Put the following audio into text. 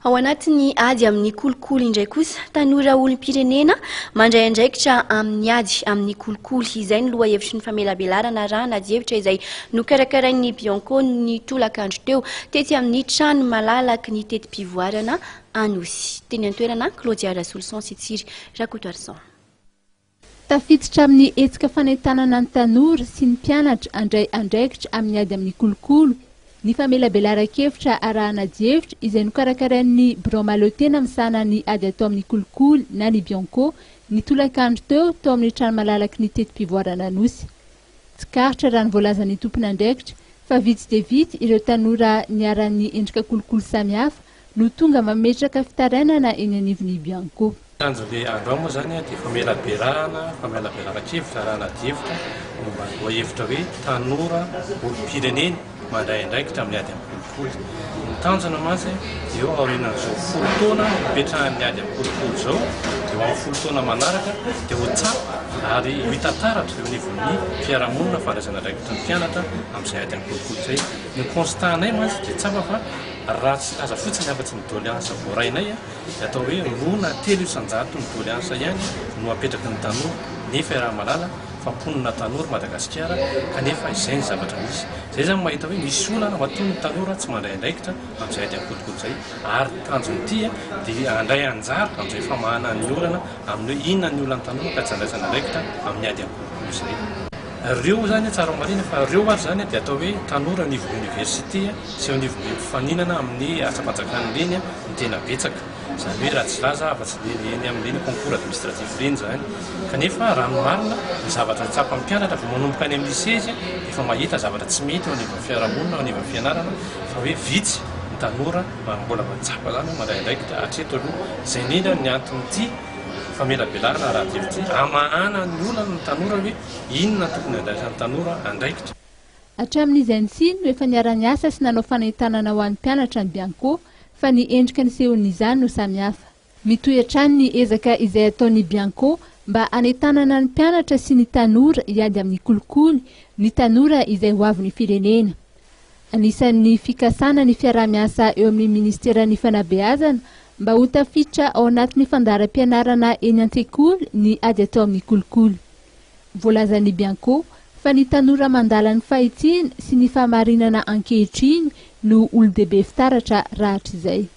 Ao anatin'ny ady amin'ny kolikoly indray kosa, tanora olom-pirenena mandray andraikitra amin'ny ady amin'ny kolikoly. Izay no lohahevitry ny famelabelarana arahana adihevitra izay nokarakarain'ny Bianco ny tolakandro teo, tetsy amin'ny trano malalaky ny teti-pivoarana Anosy. Teny an-toerana, Claudia Rasoloson sy Tsiry Rakotoarison. Tafiditra amin'ny hetsika fanentanana ny tanora sy ny mpianatra handray andraikitra amin'ny ady amin'ny kolokolo ny famelabelaran-kevitra arahana adihevitra izay nokarakarain'ny birao mahaleotena misahana ny ady atao amin'ny kolikoly na ny Bianco ny tolakandro teo tao amin'ny trano malalaky ny teti-pivoarana Anosy. Tsikaritra raha ny voalazan'ny tompon'andraikitra fa vitsy dia vitsy ireo tanora niharan'ny endrika kolikoly samihafa no tonga mametraka fitarainana eny anivon'ny Bianco. Tanjon'ny androany moa izany dia famelaberahana, famelabelaran-kevitra, arahana adihevitra momba ny lohahevitra hoe tanora olom-pirenena mandray andraikitra amin'ny ady amin'ny kolikoly. Ny tanjona mantsy dia eo aorianan'izao folo taona hipetrahan'ny ady amin'ny kolikoly izao dia ho amin'ny folo taona manaraka dia ho tsapa ary ho hita taratra eo anivon'ny fiarahamonina fandraisana andraikitry ny mpianatra amin'izay ady amin'ny kolikoly izay. Ny constat-nay mantsy dia tsapa fa Raha tsy hilaza fotsiny afa-tsy ny doléance voarainay dia atao hoe roa na telo isan-jato ny doléance ihany no apetraky ny tanora nefa iaraha-mahalala fa mponina tanora Madagasikara kanefa izay ny zavatra misy. Izay izany mahita hoe misy olana matoa ny tanora tsy mandray andraikitra amin'izay ady amin'ny kolikoly izay ary ny tanjon'ity dia handray anjara amin'izay famahana ny olana amin'ny hoe inona ny olan'ny tanora ka tsy andraisana andraikitra amin'ny ady amin'ny kolikoly izay. Ireo izany tsara ho marihina fa ireo ary izany dia atao hoe tanora anivon'ny oniversite sy eo anivon'ny mpifaninana amin'ny asam-panjakana ireny no tena betsaka. Izany hoe raha tsy hilaza afa-tsy ireny eny amin'ireny concours administratif ireny izany. Kanefa raha ny marina, ny zavatra tsapan'ny mpianatra vao manomboka any amin'ny lycée izy dia efa mahita zavatra tsy mety eo anivon'ny fiarahamonina, eo anivon'ny fianarana fa hoe vitsy ny tanora mbola mahatsapa izany hoe mandray andraikitra hatreto aloha. Izay indrindra ny anton'ity famelabelarana ara-hevitra ity, hamahana ny olana ny tanora hoe inona no tokony handraisan'ny tanora andraikitra. Hatramin'izay nisiany no efa niara-niasa sy nanao fanentanana ho an'ny mpianatra ny Bianco fa ny endrika nisehoan'izany no samihafa. Mitohy hatrany ny ezaka izay ataon'ny Bianco mba hanentanana ny mpianatra sy ny tanora hiady amin'ny kolikoly, ny tanora izay hoavin'ny firenena. Anisan'ny fikasana ny fiaraha-miasa eo amin'ny minisiteran'ny fanabeazana mba ho tafiditra ao anatin'ny fandaharam-pianarana eny an-tsekoly ny ady atao amin'ny kolikoly. Voalazan'ny Bianco fa ny tanora mandala ny fahitsiana sy ny fahamarinana ankehitriny no olon-dehibe fitaratra rahatrizay.